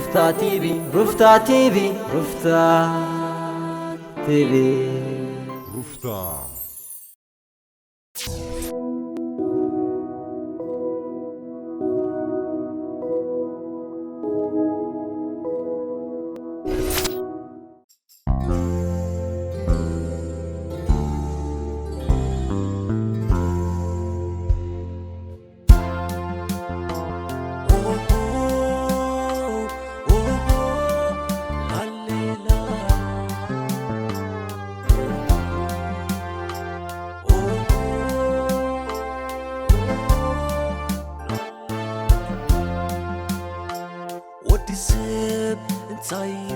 ሩፍታ ቲቪ፣ ሩፍታ ቲቪ፣ ሩፍታ ቲቪ። ሩፍታ። ወዲ ሰብ እንታይ እዩ?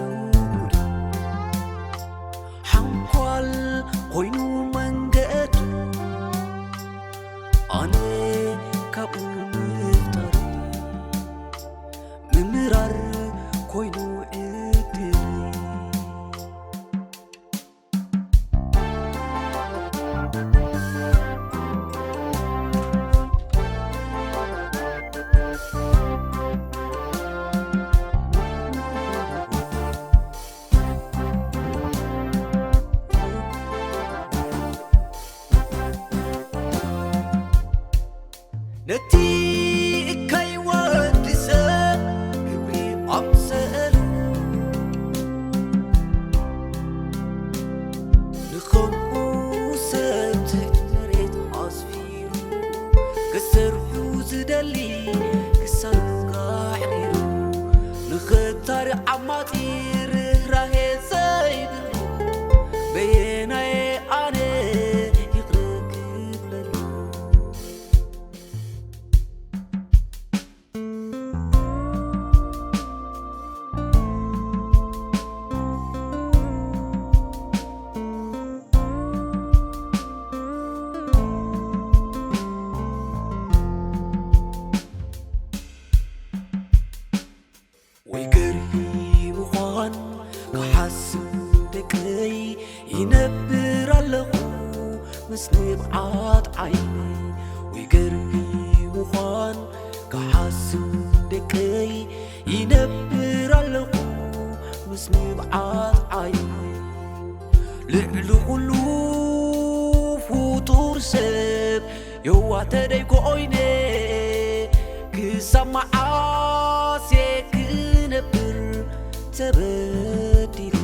ሓንኳል ኮይኑ መንገድ፣ ኣነ ካብኡ ምፍጣር ምምራር ኮይኑ ዕድል። ነቲ እካይ ወዲ ሰብ ክብሪ ኣምሰሉ፣ ንኸምኡ ሰብ ትሕቲ መሬት ኣስፊሩ፣ ክሰርሑ ዝደሊ ክሳኑ ኣሕሪሩ፣ ንኽታሪ ዓማጺ ርህራሄ ዘይብሉ፣ በየናይ ኣነ ይቕረ ክብለሉ? ወይ ገርሂ ምዃን ክሓስብ ደቀይ ይነብር ኣለኹ ምስ ንብዓት ዓይነይ። ወይ ገርሂ ምዃን ክሓስብ ደቀይ ይነብር ኣለኹ ምስ ንብዓት ዓይነይ። ልዕሊ ኩሉ ፍጡር ሰብ የዋህ ተደይ ኮይነ ክሳብ መዓስ እየ ክነብር ተበዲለ?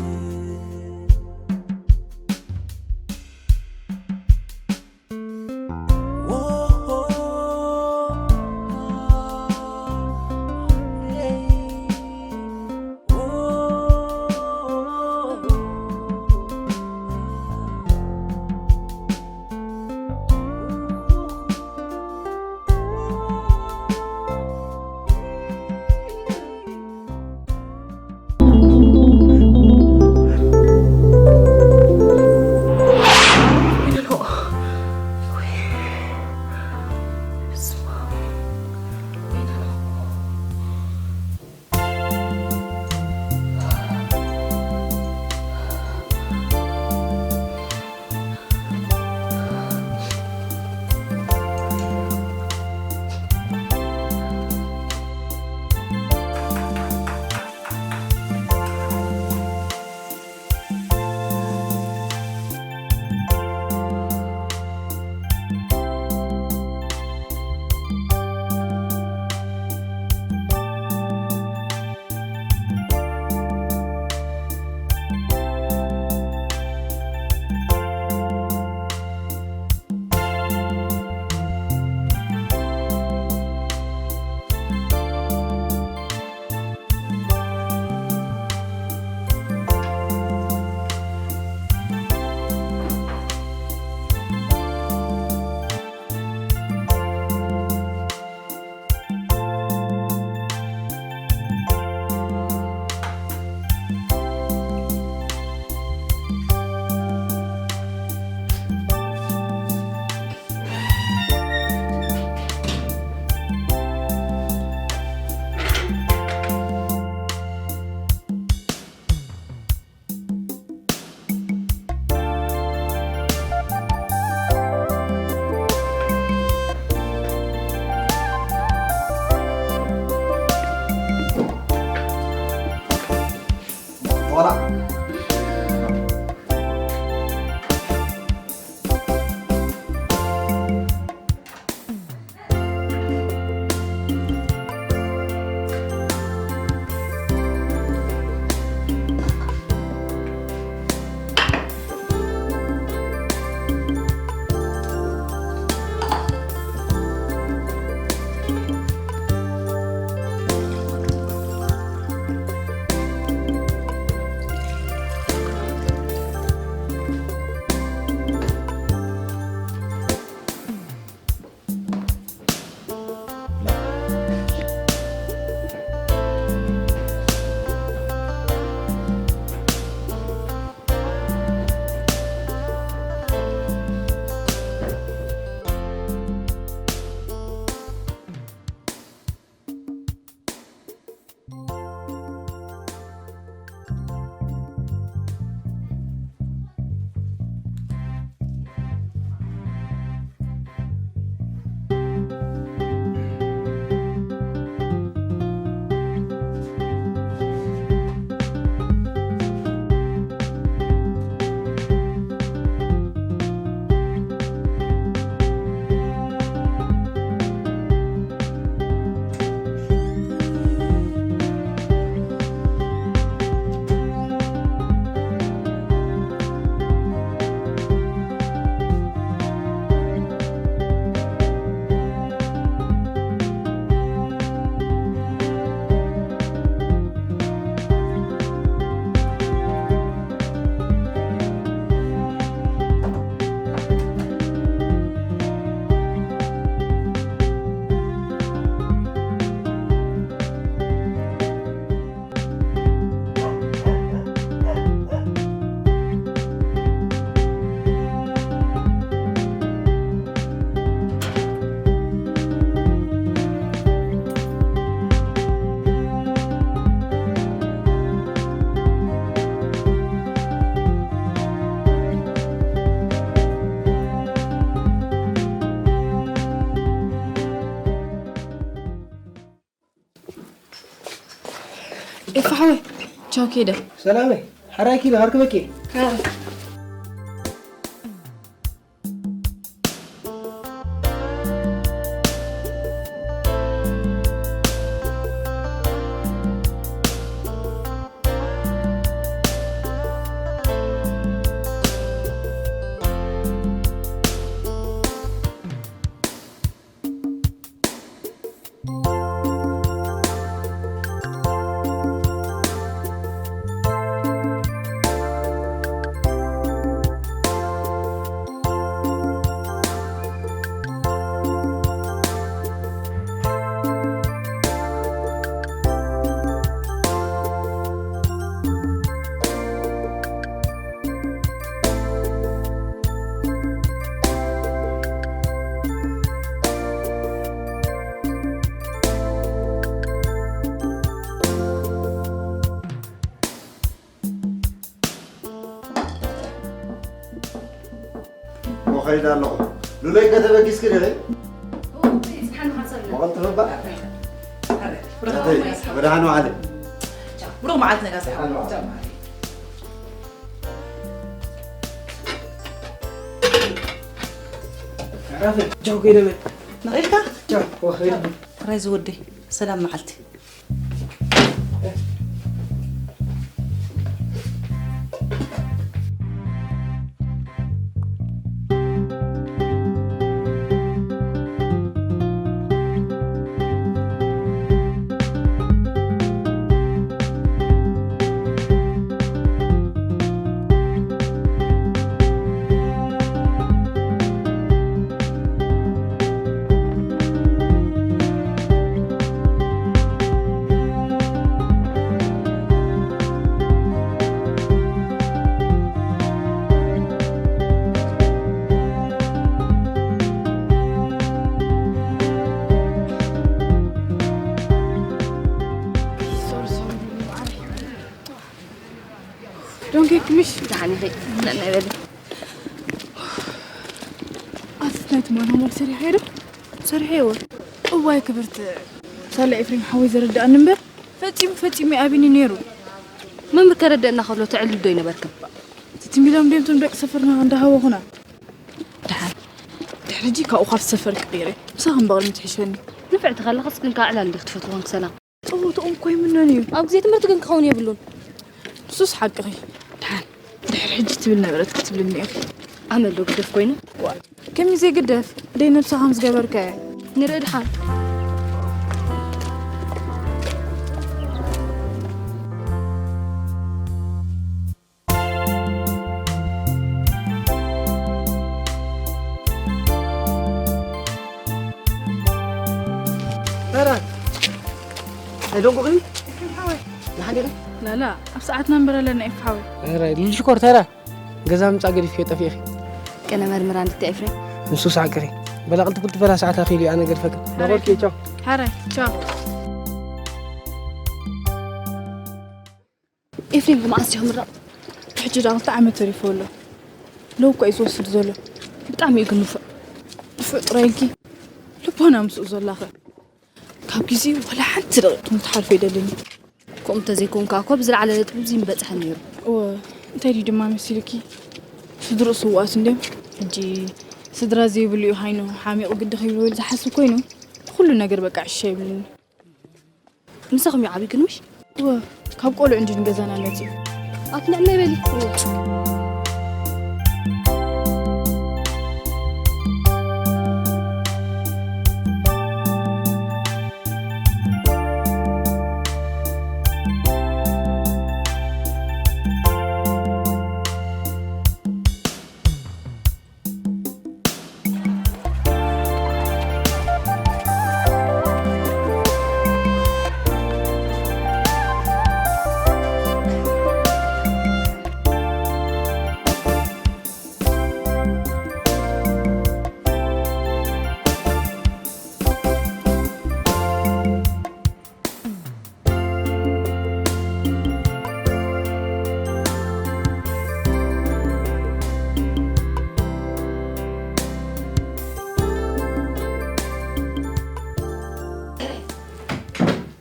ቆላ። ኤፋ ሓወይ፣ ቻው ከይደ። ሰላመይ፣ ሓራይ ኪደ፣ ከርክበኪ። ወኸይድ ኣለኹ። ሉለይ፣ ከተበጊስኪ ዲኺ? መቐልጥፈ እባ። ብሩኽ መዓልቲ ነጋሲ። ደሓን ዋዕል። ቻው ከይደ በል። ነቒልካ? ቻው፣ ወኸይድ። ሕራይ ዝወደይ፣ ሰላም መዓልቲ። ዶንኪ ክምሽ ደሓን ኢኺ? ነናይ በሊ። ኣቲ ናይ ትማል ሆምወርክ ሰሪሐዮ ዶ? ሰሪሐዮ። እዋይ ክብርቲ፣ ሳላ ኤፍሬም ሓወይ ዘረድኣኒ እምበር ፈጺሙ ፈጺሙ ኣይኣብኒ ነይሩ። መምህር ከረደእና ከሎ ተዕልሉ ዶ ይነበርክን? ትትሚሎም ድዮም እቶም ደቂ ሰፈርና እንዳሃወኹና? ደሓን። ድሕሪ ሕጂ ካብኡ ካብ ሰፈር ክቕይረ። ምሳኹም ብቕድሚ ትሕሸኒ። ንፍዕቲ ከለኽስ ግን ካብ ዕላል እንዲኽ ትፈትዎም ሰላም። ጸወትኦም እኮ ይምነን እዩ። ኣብ ግዜ ትምህርቲ ግን ክኸውን የብሉን። ንሱስ ሓቅኺ። ደሓን። ድሕሪ ሕጂ ትብል ነበረት ክትብልኒ ኢኺ። ኣመል ዶ ግደፍ ኮይኑ? ዋ፣ ከመይ ዘይግደፍ? ደይ ነብሳ ከም ዝገበርካዮ። ንርኢ ደሓን። ተራ ኣይደንቁኽኒ? ሓወይ። ደሓን ዲኺ? ላላ፣ ኣብ ሰዓትና እምበር ኣለና፣ ኤፍ ሓወይ። ኧረ፣ ልልሽኮር ተራ። ገዛ ምጻእ ገዲፍኪ ጠፊእኺ። ቅነ መርምራ እንድታ ኤፍሬም። ንሱ ሳዕቅኺ። በላ ቅልጥፍ ቅልጥፍ በላ፣ ሰዓት ኣኺሉ፣ ኣነ ገድፈክን። ደቆልኪ፣ ቻው። ሓራይ፣ ቻው። ኤፍሬም፣ መዓስ ጀምራ? ሕጂ ደኣ ክልተ ዓመት ተሪፎ ኣሎ። ለው እኮ እዩ ዝወስድ ዘሎ። ብጣዕሚ እዩ ግን ንፉዕ። ንፉዕ ጥራይ ኢልኪ ልቦና ምስኡ ዘላኸ። ካብ ግዜኡ ዋላ ሓንቲ ደቂቕ ክትሓልፎ ይደልን እዩ። ከምኡ እንተዘይኮንካ እኮ ብዝለዓለ ነጥቢ እዚ ምበጽሐ ነይሩ። እወ፣ እንታይ ድዩ ድማ መሲልኪ? ስድርኡ ስውኣት እንድዮም። ሕጂ ስድራ ዘይብሉ እዩ ሃይኑ ሓሚቑ ግዲ ከይብሎ ኢሉ ዝሓስብ ኮይኑ፣ ንኹሉ ነገር በቃ ዕሻ ይብልኒ። ምሳኹም እዩ ዓብዩ ግን ምሽ? እወ፣ ካብ ቆልዑ እንጂ ንገዛና መፅዩ። ኣትንዕመ በሊ።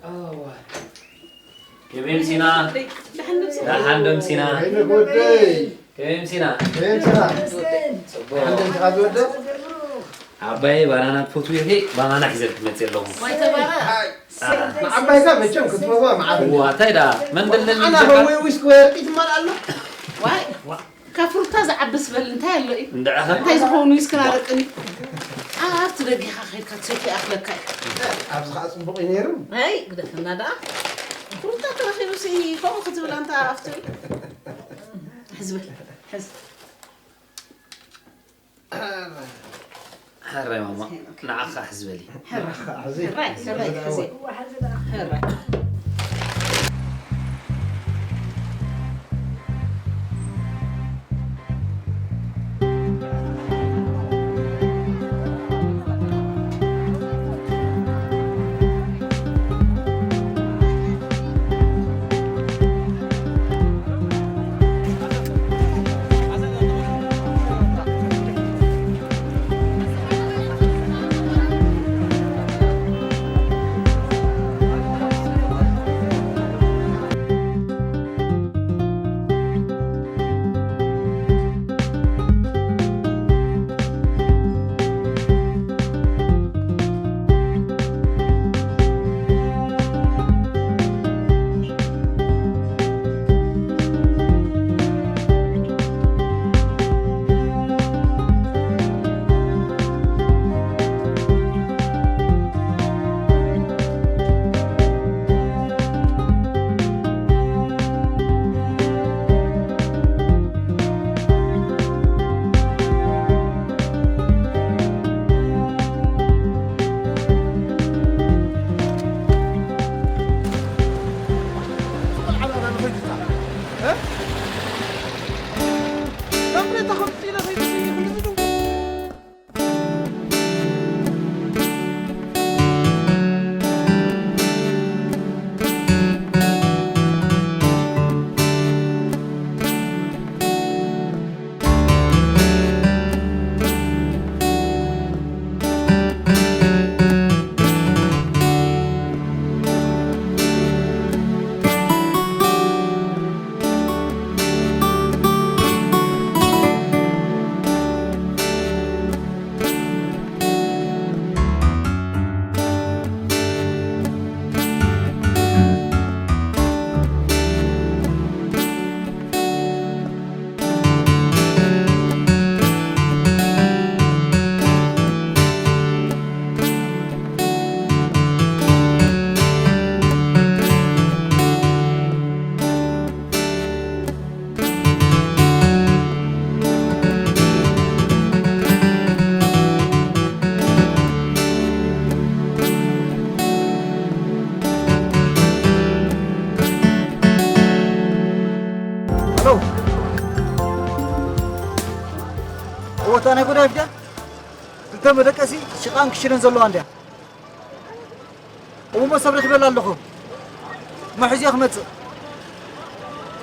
እወ። ከመይ ምሲና? ደሓን ዶ ምሲና? ከመይ ምሲና? ጽቡቕ። ዓባይ ባናና ትፈትዊ ኢኺ? ባናና ሒዘልኪ መጽእ ኣለኹ። ዋይ ተባረኽ። ንዓባይካ መቸም ክትፈትዋ መዓት። እዋ፣ እንታይ ደኣ? መንደልደል ኣና ይጀካ? ወይ ዊስኪ ወይ ኣረቂ ትመልኣ ኣሎ? ዋይ፣ ካብ ፍሩታ ዝዓብስ በል እንታይ ኣሎ እዩ? እንድዕኸ? እንታይ ዝኾኑ ዊስክን ኣረቅን እዩ? ኣብቲ ደጊኻ ከይድካ ትሰትዮ ይኣኽለካ እዩ። ኣብዚ ኸዓ ጽቡቕ እዩ ነይሩ። ኣይ፣ ግደፈና ደኣ። ፍሩታ ተረኺቡሲ ከምኡ ክትብል ኣንታ ኣብቲ። ሕዝ በል፣ ሕዝ። ሕራይ ማማ፣ ንዓኻ ሕዝ በሊ። ሕራይ፣ ሕራይ፣ ሕራይ፣ ሕራይ። እታ ናይ ጎዳይፍ ድያ? ክልተ መደቀሲ ሽቓን ክሽነን ዘለዋ እንድያ። እሞ ሰብ ረኺበላ ኣለኹ። እሞ ሕዚ'የ ክመጽእ።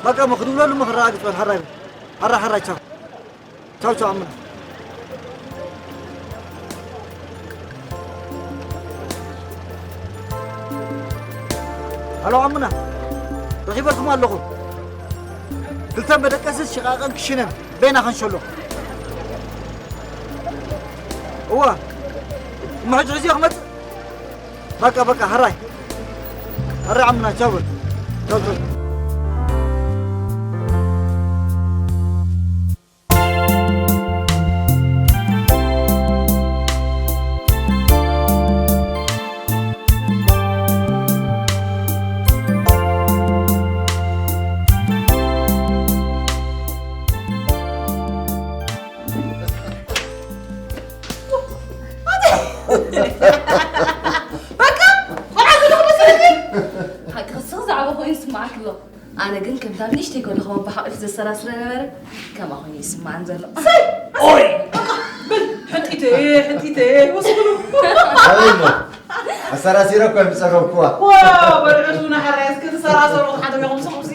በቃ እሞ ክድውለሉ እሞ ክረጋግጽ በል። ሕራይ በል። ሕራይ፣ ሕራይ፣ ቻው። ቻው፣ ቻው፣ ኣሙና። ሃሎ፣ ኣሙና። ረኺበልኩም ኣለኹ። ክልተ መደቀስን ሽቓቕን ክሽነን በይና ከንሸሎ። እዋ፣ እሞ ሕጂ ሕዚ ክመጽእ። በቃ፣ በቃ፣ ሕራይ። ሕራይ፣ ኣሙና፣ ቻው በል። ቻው፣ ቻው። በቃ፣ ቆልዓ ዘለኹ መሰለኒ። ሓቂ ክስኽ ዛዕባ ኮይኑ ይስምዓኪ ኣሎ። ኣነ ግን ከምታ ንእሽተይ ከለኹ ኣቦ ሓቂፉ ዘሰራስረ ነበረ፣ ከምኣ ኮይኑ ይስምዓን ዘሎ። ሰይ! ኦይ! በቃ፣ በል፣ ሕንጢተ፣ ሕንጢተ፣ ወስድሉ። ኣበይ እሞ? ኣሰራሲረ እኮ እዮም ዝጸረብኩዋ። ዋ፣ በልዑ፣ ንሓራይ እስኪ ተሰራሰሩ፣ ሓደ ኢኹም ስኹምሲ።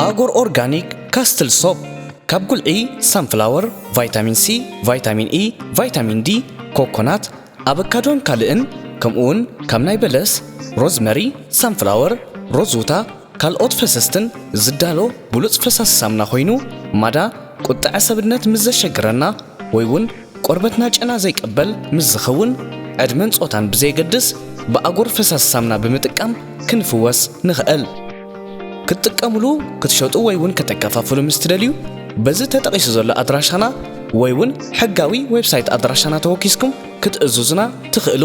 ኣጎር ኦርጋኒክ ካስትል ሶፕ ካብ ጉልዒ ሳንፍላወር፣ ቫይታሚን ሲ፣ ቫይታሚን ኢ፣ ቫይታሚን ዲ፣ ኮኮናት፣ ኣበካዶን ካልእን፣ ከምኡውን ካብ ናይ በለስ፣ ሮዝመሪ፣ ሳንፍላወር፣ ሮዝውታ፣ ካልኦት ፈሰስትን ዝዳሎ ብሉጽ ፈሳሲ ሳሙና ኮይኑ፣ ማዳ ቁጥዐ ሰብነት ምስ ዘሸግረና ወይ እውን ቆርበትና ጨና ዘይቅበል ምስ ዝኸውን፣ ዕድመን ጾታን ብዘየገድስ ብኣጎር ፈሳሲ ሳሙና ብምጥቃም ክንፍወስ ንኽእል። ክትጥቀምሉ፣ ክትሸጡ ወይ እውን ከተከፋፍሉ ምስ ትደልዩ፣ በዚ ተጠቒሱ ዘሎ ኣድራሻና ወይ እውን ሕጋዊ ዌብሳይት ኣድራሻና ተወኪስኩም ክትእዝዙና ትኽእሉ።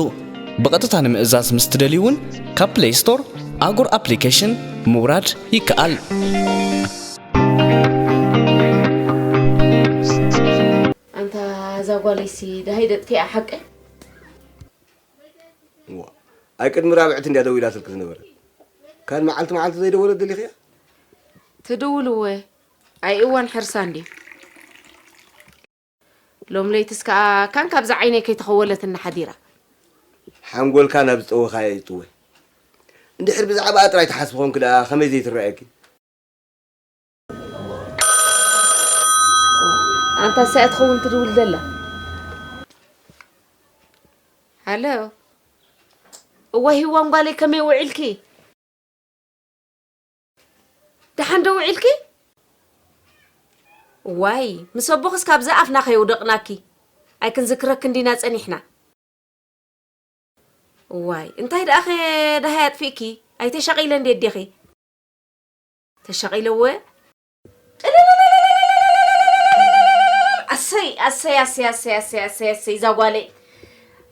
ብቐጥታ ንምእዛዝ ምስ ትደልዩ እውን ካብ ፕሌይ ስቶር ኣጎር ኣፕሊኬሽን ምውራድ ይከኣል። ኣንታ እዛ ጓለይሲ ደሃይ ደጥፊኣ ሓቂ? እዋ፣ ኣይ ቅድሚ ራብዕቲ እንድያ ደዊላ ስልኪ ዝነበረ። ካን መዓልቲ መዓልቲ ዘይደወለት ደሊኽያ? ትድውል እወ፣ ኣይ እዋን ሕርሳ እንድዩ። ሎም ለይትስ ከኣ ካን ካብዛ ዓይነይ ከይተኸወለትና ሓዲራ። ሓንጎልካ ናብ ዝጠወኻዮ ይጥወ። እንድሕር ብዛዕባኣ ጥራይ ትሓስቢ ኾንኪ ደኣ ከመይ ዘይትረኣየኪ? ኣንታ እሳ እያ ትኸውን ትድውል ዘላ። ሃሎ። እወ ሂዋን ጓለይ ከመይ ውዒልኪ? ደሓን ዶ ውዒልኪ? ዋይ፣ ምስ ኣቦኽስ ካብዚ ኣፍና ከየውደቕናኪ። ኣይክንዝክረክን ዲና ጸኒሕና። ዋይ፣ እንታይ ደኣኸ ደሃይ ኣጥፊእኪ? ኣይተሻቒለ እንዴ ኣዴኺ? ተሻቒለ እወ። ኣሰይ፣ ኣሰይ፣ ኣሰይ፣ ኣሰይ፣ ኣሰይ፣ ኣሰይ፣ ኣሰይ፣ እዛ ጓለይ።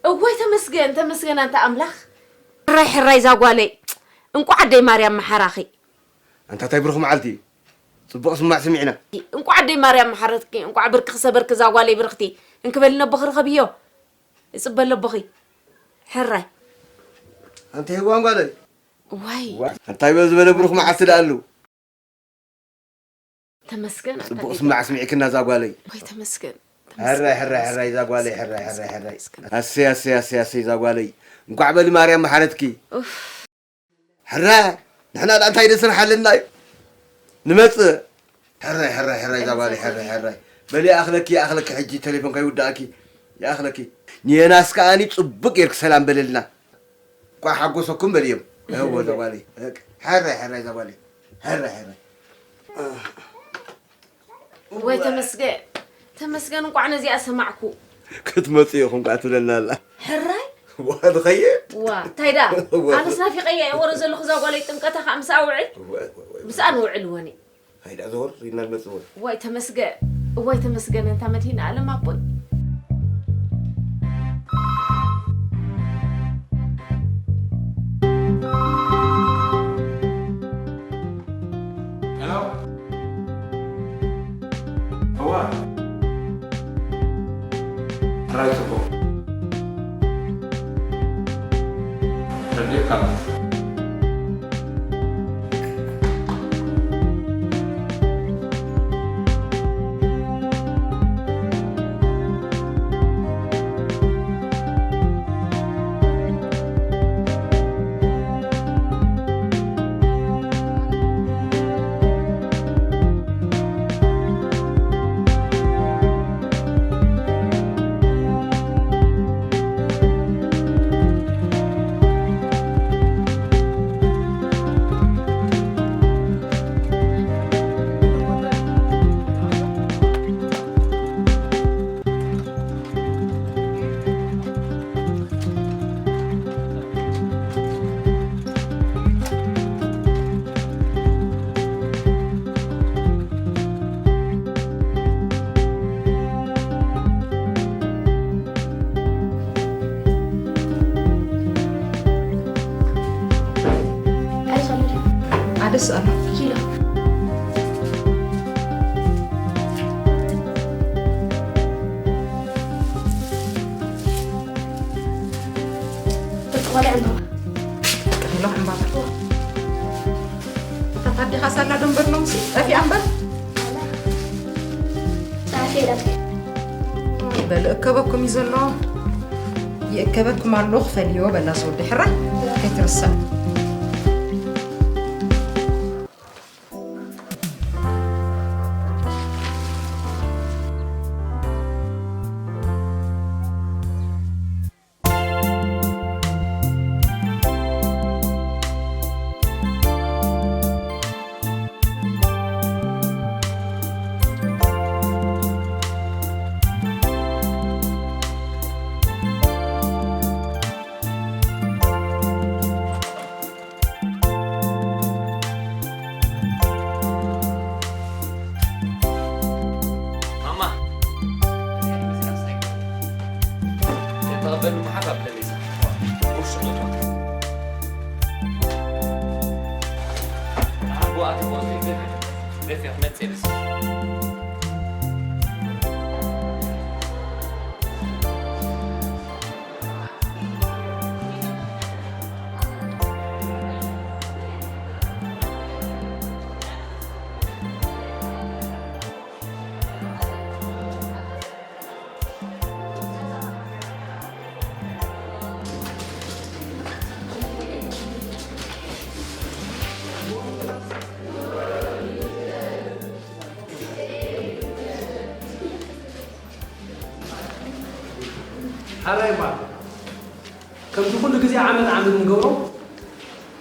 እዋይ፣ ተመስገን፣ ተመስገን ኣንታ ኣምላኽ። ሕራይ፣ ሕራይ፣ እዛ ጓለይ። እንቋዕ ኣደይ ማርያም መሓራኺ። ኣንታ እንታይ ብሩኽ መዓልቲ እዩ። ጽቡቕ ስማዕ ስሚዕና። እንቋዕ ኣደይ ማርያም መሓረትኪ፣ እንቋዕ ብርኪ ክሰበርኪ እዛ ጓለይ ብርኽቲ። እንክበሊ ነቦኺ ርኸብዮ። እጽበ ኣለቦኺ። ሕራይ። ኣንቲ ሄዋን ጓለይ። ዋይ። ዋ፣ እንታይ በል ዝበለ ብሩኽ መዓልቲ ደኣ ኣሉ። ተመስገን፣ ኣታ ጽቡቕ ጌታ። ስማዕ ስሚዕክና እዛ ጓለይ። ዋይ፣ ተመስገን። ሕራይ፣ ሕራይ፣ ሕራይ፣ እዛ ጓለይ፣ ሕራይ፣ ሕራይ፣ ሕራይ። ተመስገን። ኣሰይ፣ ኣሰይ፣ ኣሰይ፣ ኣሰይ፣ እዛ ጓለይ። እንቋዕ በሊ ማርያም መሓረትኪ። ኡፍ። ሕረ፣ ንሕና ደኣ እንታይ ደስራሕ ኣለና እዩ? ንመጽእ። ሕረ፣ ሕረ፣ ሕረ፣ እዛ ጓለይ፣ ሕረ፣ ሕረ። በሊ ይኣኽለኪ፣ ይኣኽለኪ፣ ሕጂ ቴሌፎን ከይውድኣኪ። ይኣኽለኪ። ንየናስ ከኣኒ ጽቡቅ ጌርኪ ሰላም በለልና። እንቋዕ ሓጎሰኩም በልዮም። እወ፣ እዛ ጓለይ። ሕረ፣ ሕረ፣ እዛ ጓለይ። ሕረ፣ ሕረ። ወይ ተመስገን፣ ተመስገን፣ እንቋዕ ነዚኣ ሰማዕኩ። ክትመጽእ ኢኹም ከኣ ትብለና ኣላ። ሕራይ? ዋ፣ ንኸይድ? ዋ፣ እንታይ ደኣ? ዋ። ኣነስ ናፊቐያ እየ ወረ ዘለኹ፣ እዛ ጓለይ ጥምቀታ ከኣ ምስኣ ውዕል? ዋ፣ ዋ፣ ዋ። ምስኣ ንውዕል ወኒ። ሃይዳ፣ ዞር ኢልና ንመጽእ ወኒ። ዋይ ተመስገን፣ ዋይ ተመስገን፣ ኣንታ መድሂን ዓለም ኣቦይ። እዋ፣ ሕራይ ጽቡቕ። ረዲእካ። ኣደስ ኣሎ። ኪሎ። ደቂ ቆልዓ ኣለዋ። ደቂ ቆልዓ እምበር። እታ ታዲኻ ሳላ ዶ እምበር ሎምሲ? ጠፊኣ እምበር? ጸሓፊ የለን። በል እከበኩም እዩ ዘሎ። ይእከበኩም ኣሎ፣ ክፈልዮ በላ ሰወዲ ሕራይ። ከይትረስዕ። ማማ፣ ተቐበሉ መሓባ ብለቤዛ። ቁርሲ ቁጥዋ። ኣቦ ኣቶ ቦዜ፣ ደፊ፣ ደፊ፣ መጽእ ብስ። ሓራይ እባ፣ ከምዚ ኩሉ ግዜ ዓመት ዓመት ንገብሮ፣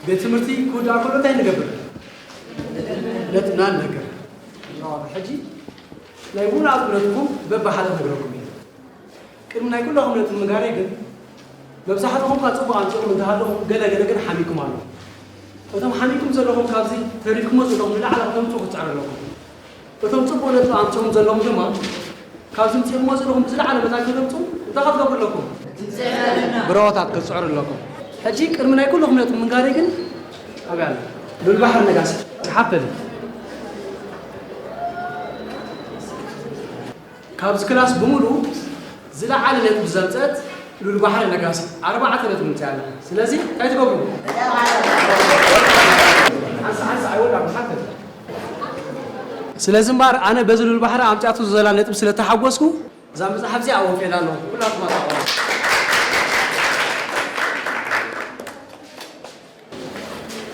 ቤት ትምህርቲ ክውዳእ ከሎ እንታይ ንገብር? ነጥብና ንነግር። ሕጂ ናይ ውላድ ነጥብኩም በብሓደ ነግረኩም እየ። ቅድሚ ናይ ኩላኹም ነጥቢ ምንጋረይ ግን፣ መብዛሕትኹም ካብ ጽቡቕ ኣምጺእኩም እንተሃለኹም፣ ገለ ገለ ግን ሓሚኩም ኣሎ። እቶም ሓሚኩም ዘለኹም ካብዚ ተሪፍኩሞ ዘለኹም ንላዕሊ ከተምጽኡ ክትጽዕሩ ኣለኩም። እቶም ጽቡቕ ነጥቢ ኣምጺኦም ዘለኹም ድማ፣ ካብዚ ኣምጺእኩሞ ዘለኹም ብዝለዓለ መጠን ከተምጽኡ እንታይ ክትገብሩ ኣለኩም? ብረዋታት ክትጽዕሩ ኣለኩም። ሕጂ ቅድሚ ናይ ኩልኹም ነጥቢ ምንጋረይ ግን፣ ኣበይ ኣሎ? ሉል ባሕሪ ነጋሲ፣ ጽሓፈለይ። ካብዚ ክላስ ብምሉኡ ዝለዓለ ነጥቢ ዘምጸት ሉል ባሕሪ ነጋሲ ኣርባዕተ ነጥቢ ምጽያ ኣላ። ስለዚ እንታይ ትገብሩ? ሓንሳ ሓንሳ ኣይወዳእኩ ሓተት። ስለዚ እምበኣር ኣነ በዚ ሉል ባሕሪ ኣምጺኣቶ ዘላ ነጥቢ ስለ ተሓጎስኩ፣ እዛ መጽሓፍ እዚኣ ኣወፍየላ ኣለኹ። ኩላትኩም ኣታቆራ።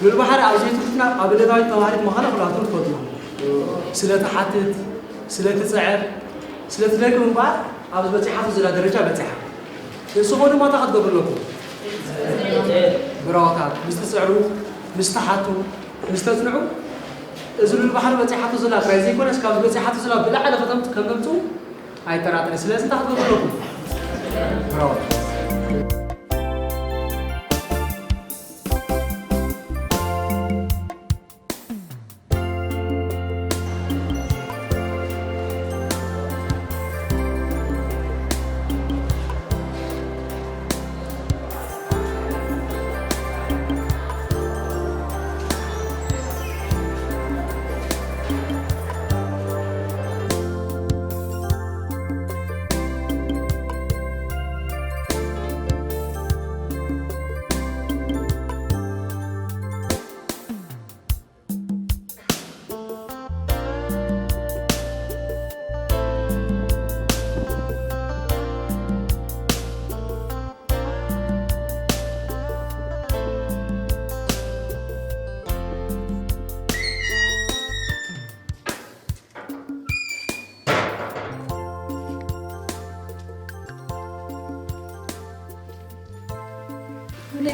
ሉል ባሕሪ ኣብ ዘይትምህርትና ኣብነታዊት ተማሃሪት ምዃና ኩላትኩም ትፈልጡ። ስለ ትሓትት፣ ስለ ትጽዕር፣ ስለ ትደግም እምበኣር ኣብዚ በጺሓቶ ዘላ ደረጃ በጺሓ። ንስኹም ድማ እንታይ ክትገብሩ ኣለኩም? ብራዋታት፣ ምስ ትጽዕሩ፣ ምስ ትሓቱ፣ ምስ ተጽንዑ፣ እዚ ሉል ባሕሪ በጺሓቶ ዘላ ጥራይ ዘይኮነስ ካብዚ በጺሓቶ ዘላ ብላዕሊ ከተምጽ-፣ ከም ተምጽኡ ኣይጠራጠርን። ስለዚ እንታይ ክትገብሩ ኣለኩም? ብራዋታት።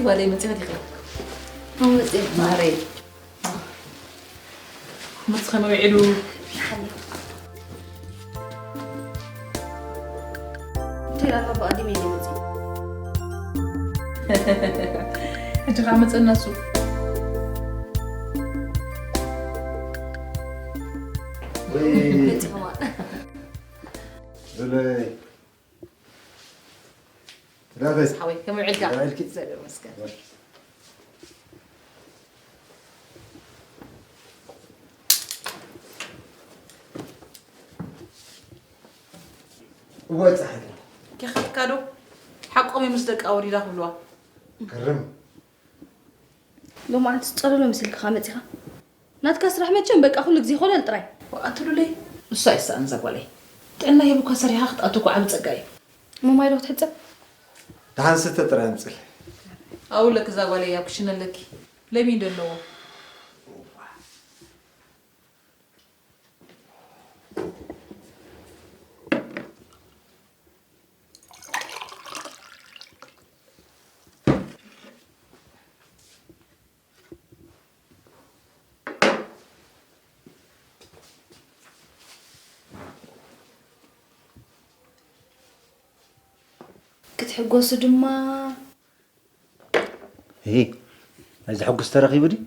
ጓለይ መፂኻ ዲኺ? ኣዎ፣ መፂእ። ማረይ። ትምህርቲ ከመይ ውዒሉ? እንታይ ደኣ ባባ፣ ኣዲመ ኢለ መፂእ። ሕጂ ኸዓ መፀና እሱ። ወይ። መፂ ኸማን። ሉለይ። ራፈስ። ሓወይ፣ ከመይ ውዒልካ? ውዒልኪ? እግዚኣብሔር ይመስገን። እወ፣ ጸሓይ። ከኸድካ ዶ? ሓቆም እዮም ምስ ደቃ ወሪዳ ክብልዋ። ግርም። ሎማዓንቲ ትጸለሎ መሲልካ መጺኻ? ናትካ ስራሕ መቸም በቃ ኩሉ ግዜ ኮለል ጥራይ። ኣቲ ሉለይ፣ ንሱ ኣይሰኣን እዛ ጓለይ። ጥዕና ሂቡካ ሰሪሕካ ክትኣቱ እኮ ዓቢ ጸጋ እዩ። እሞ ማይ ዶ ክትሕጸብ? ደሓን ስተ ጥራይ ኣምጽል። ኣብኡ ኣለኪ እዛ ጓለይ ኣብ ክሽነ ኣለኪ። ለሚን ዶ ኣለዎ? ክትሕጎሱ ድማ እሂ፣ ናይ ዘሐጉስ ተረኺቡ ድዩ?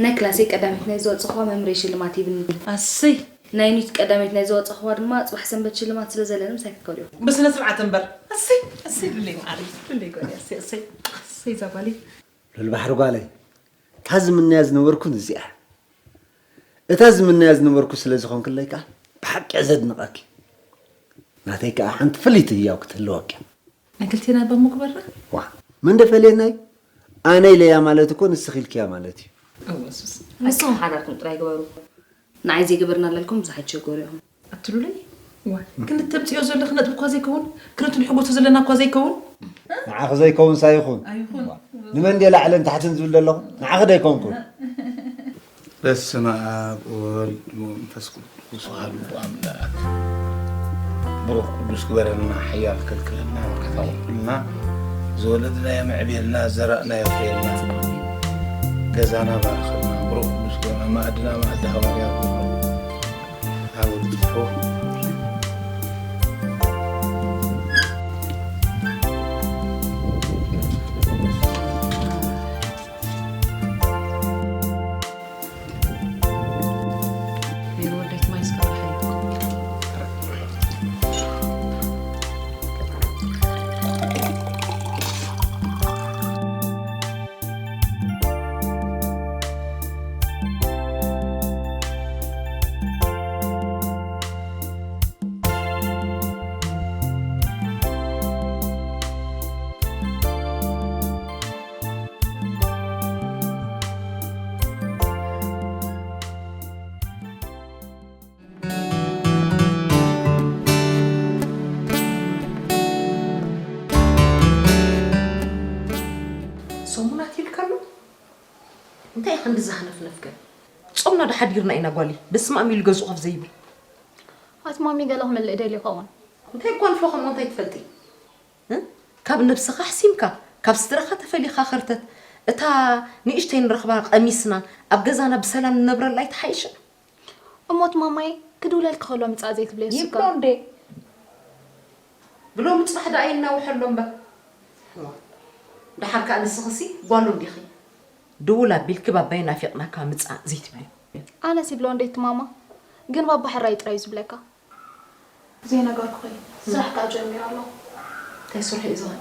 ናይ ክላሰይ ቀዳመይቲ ናይ ዝወፅኹዋ መምረይ ሽልማት ሂብኒ። ኣሰይ! ናይ ዩኒት ቀዳመይቲ ናይ ዝወፅኹዋ ድማ ፅባሕ ሰንበት ሽልማት ስለ ዘለኒ ምሳይ ክትከዱ ኢኹም። ብስነ ስርዓት እምበር። ኣሰይ! ኣሰይ ሉለይ መዓረይ! ሉለይ ጓለይ! ኣሰይ! ኣሰይ! ኣሰይ እዛ ጓለይ! ሉል ባሕሪ ጓለይ፣ እታ ዝምነያ ዝነበርኩ ንዚኣ። እታ ዝምነያ ዝነበርኩ ስለ ዝኾንክለይ ከኣ ብሓቂ እየ ዘድንቐኪ። ናተይ ከኣ ሓንቲ ፍልይቲ ህያው ክትህልወኪ እያ። ኣገልቴና እባ እሞ ግበራ። ዋ፣ መን ዶ ፈልየና እዩ? ኣነ ኢለያ ማለት እኮ ንስኺ ኢልክያ ማለት እዩ። እወ፣ ሱስ። ንስኹም ሓዳርኩም ጥራይ ግበሩ። ንዓይ ዘይገበርናለልኩም ብዙሓት ይቸገሩ እዮም። ኣቲ ሉለይ፣ ዋ፣ ክንዲ ተምፅዮ ዘለኺ ነጥቢ እኳ ዘይከውን፣ ክንዲ ንሕጎሶ ዘለና እኳ ዘይከውን። ንዓኺ ዘይከውን ሳይኹን። ኣይኹን። ዋ፣ ንመን ድየ ላዕልን ታሕትን ዝብል ዘለኹ? ንዓኺ ዶ ኣይኮንኩን? በስመ ኣብ ወወልድ ወመንፈስ ቅዱስ ኣሐዱ ኣምላክ። ብሩኽ ቅዱስ ግበረልና፣ ሓያል ከልክለልና፣ መከታ ኩልና፣ ዝወለድናዮ መዕብየልና፣ ዝዘራእናዮ ፍሬልና፣ ገዛና ባርኸልና፣ ብሩኽ ቅዱስ ግበረልና፣ መኣድና መኣዲ ሃዋርያት ግበሮ። ኣብ ትርፎ ሰሙናት ኢልካ ኣሎ? እንታይ ኢኻ እንደዛ ሃነፍነፍከ? ጾምና ዶ ሓዲርና ኢና ጓለይ? በስመ ኣብ ኢሉ ገዝኡ ከፍ ዘይብል። ኣቲ ማሚ ገለ ክመልእ ደልዩ ይኸውን። እንታይ ጓንፎ ከምኡ እንታይ ትፈልጢ? እ? ካብ ነብስኻ ኣሕሲምካ፣ ካብ ስድራኻ ተፈሊኻ ከርተት፣ እታ ንእሽተይ ንረኽባ ቀሚስና ኣብ ገዛና ብሰላም ንነብረላ ኣይትሓይሽን? እሞ እቲ ማማይ ክድውለልኪ ከሎ ምጻእ ዘይትብለዮ እሱ ይብሎ እኮ። እንዴ? ብሎሚ ጽባሕ ደኣ ይናውሐሎ እምበር። ደሓር ከኣ ንስኽሲ ጓሉ እንዲኺ። ድውል ኣቢልኪ ባባይ ናፊቕናካ ምጻእ ዘይትብልዮ። ኣነስ ይብሎ እንዴ እቲ ማማ? ግን ባባ ሕራይ ጥራይ እዩ ዝብለካ። ዘይነገርኩኺ፣ ስራሕ ከኣ ጀሚሩ ኣሎ። እንታይ ስርሑ እዩ ዝኸ?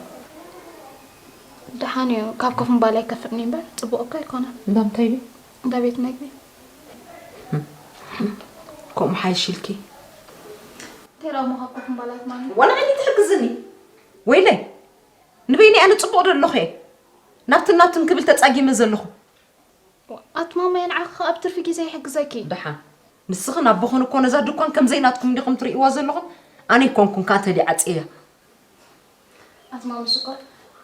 ደሓን እዩ፣ ካብ ኮፍ ምባል ኣይከፍእኒ እምበር፣ ጽቡቕ እኮ ኣይኮነን። እንዳ ምንታይ ድዩ? እንዳ ቤት መግቢ። ከምኡ ሓይሽ ኢልኪ። እንታይ ደኣ እሞ ካብ ኮፍ ምባል ኣይትማኒ? ዋላ ዓይኒ ትሕግዝኒ። ወይለይ፣ ንበይነይ ኣነ ጽቡቕ ዶ ኣለኹ እየ? ናብትን ናብትን ክብል ተጻጊመ ዘለኹ። ኣቲ ማማየ፣ ንዓኺ ኣብ ትርፊ ግዜ ይሕግዘኪ። ደሓን። ንስኽን ኣቦኽን እኮ ነዛ ድኳን ከም ዘይናትኩም እንዲኹም ትርእይዋ ዘለኹም? ኣነ ኣይኮንኩን ከኣ ተሊዓጽየያ። ኣቲ ማሚ ሽኮር፣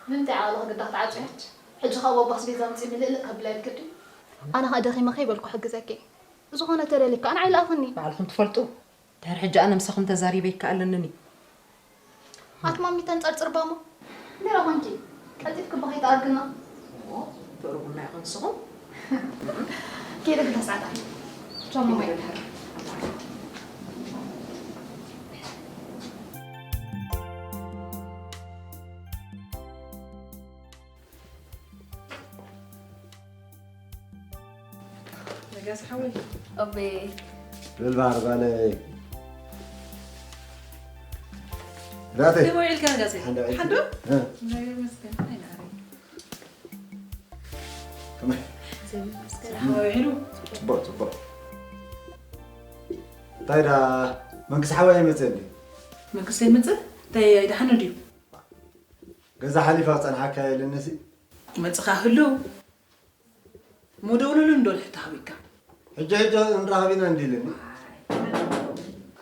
ንምንታይ ዓቕልኺ ግዳ ክትዓጽዮ? ሕጂ ከኣ ባባ ኣስቤዛ ኣምጺእ ምልእልእ ከብላ ኢልኪ ድዩ? ኣነ ከኣ ደኺመ ከይበልኩ ሕግዘኪ። ዝኾነ ተደሊካ ንዓይ ለኣኽኒ። ባዕልኹም ትፈልጡ። ድሕሪ ሕጂ ኣነ ምሳኹም ተዛሪበ ኣይከኣለንን እዩ። ኣቲ ማሚ ተንጸርጽር ባሞ። እንዴ ኾንኪ፣ ቀልጢፍኪ እባ ከይትኣርግና። ትቕርቡልና ኢኹም ንስኹም። ከይደ ክልተ ሰዓት ኣለ። ቻው ማማ፣ ይድሕር። ነጋሲ ሓወይ። ኣቤ። በል ባህር ጓለይ። ናተይ። ከመይ ውዒልካ ነጋሲ? ሓንዶ ውዒልኪ? ሓንዶ? እ። እግዚኣብሔር ይመስገን። ኣይ ናረይ። ከመይ? እግዚኣብሔር ይመስገን። ሓወይ ውዒሉ? ጽቡቕ፣ ጽቡቕ። እንታይ ዳ መንግስቲ ሓወይ ኣይመጽእን ድዩ? መንግስቲ ኣይመጽእ? እንታይ ኣይደሓነ ድዩ? ገዛ ሓሊፋ ክጸንሓካ ኢልኒሲ። ይመጽኻ ህልው። እሞ ደውለሉ እንዶ ንሕቶ ሃቢካ። ሕጂ ሕጂ ንራኸብ ኢና እንዲልኒ።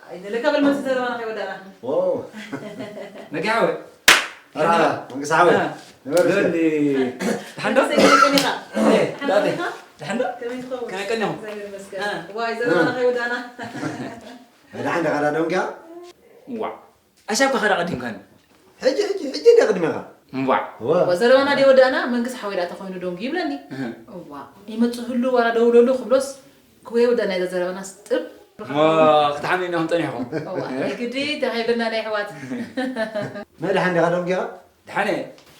ኣይደለካ በል መጽእ ዘረባና ከይወዳእና። ኦ። ነጊ ሓወይ። ኣራ፣ መንግስቲ ሓወይ። እ። ንበር እስከ። በል፣ ደሓን ዶ? መንግስቲ ከመይ ቀኒኻ? እ፣ ደሓን ዳተይ። ቀኒኻ? ደሓን ዶ? ከመይ ትኸውን? ከመይ ቀኒኹም? እግዚኣብሔር ይመስገን። እ። ዋይ፣ ዘረባና እ። ከይወዳእና። ደሓን ዲኻ ዳ ደንጊኻ? ዋዕ። ኣሻብ ከኸዳ ቀዲምካኒ። ሕጂ፣ ሕጂ፣ ሕጂ እንደ ቅድሜኻ። እምቧዕ። እዋ። እዋ፣ ዘረባና ደይ ወዳእና፣ መንግስቲ ሓወይ ደኣ ተኾይኑ ደንጉ ይብለኒ። እህ። እዋ፣ ይመጽእ ህሉ ዋላ ደውለሉ ክብሎስ፣ ክወይ ወዳእና እዛ ዘረባና ስጥብ። እሞ ክትሓምዩና ኢኹም ጸኒሕኩም። እዋ፣ ናይ ግዲ ተኸይብልና ናይ ኣሕዋት። መድሓን ዲኻ ደንጉኻ? ድሓነ፣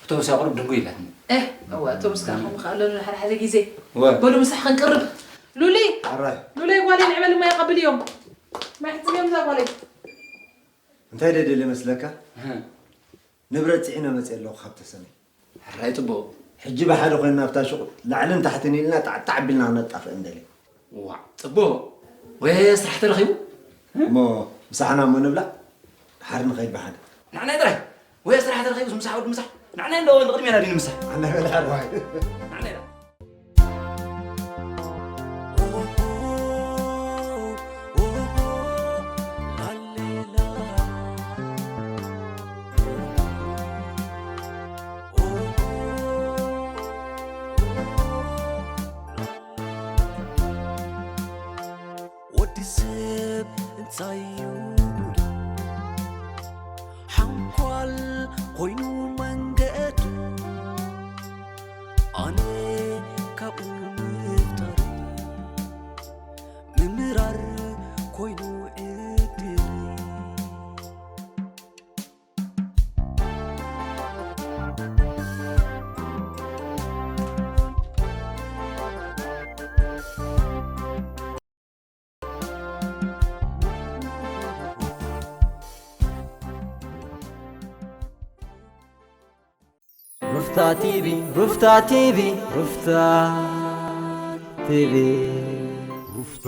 ኣውቶቡስ ኣቕርብ ድንጉ ኢላትኒ። እህ፣ እዋ፣ ኣውቶቡስ ከኣ ከምኡ ከኣ ኣለሉ ሓደ ሓደ ግዜ። እወ። በሉ ምሳሕ ክንቅርብ። ሉሊ! ኣራይ። ሉሊ ጓለይ ንዕበል ማይ ኣቐብል እዮም። ማይ ሕጽብ እዮም እዛ ጓለይ። እንታይ ደደለ መስለካ? እህ። ንብረት ጽዒነ መጽእ ኣለኹ ካብ ተሰነይ። ሕራይ ጽቡቕ። ሕጂ ብሓደ ኮይንና ኣብታ ሹቕ ላዕልን ታሕትን ኢልና ጣዕጣዕ ኣቢልና ክነጣፍእ እንደሊ። ዋዕ፣ ጽቡቕ። ወይ ስራሕ ተረኺቡ? እሞ ምሳሕና እሞ ንብላዕ። ድሓር ንኸይድ ብሓደ። ንዓናይ ጥራይ። ወይ ስራሕ ተረኺቡ ምሳሕ ወዲ ምሳሕ። ንዓናይ እንዶ ንቕድሜና ድዩ ንምሳሕ? ኣነ በል ሓራይ። ንዓናይ ዳ። ወዲ ሰብ እንታይ እዩ ሓንኳል ኮይኑ መንገዱ ኣነ ካብኡ ምፍጣር ምምራር ኮይኑ ዕድል ሩፍታ ቲቪ፣ ሩፍታ ቲቪ፣ ሩፍታ ቲቪ። ሩፍታ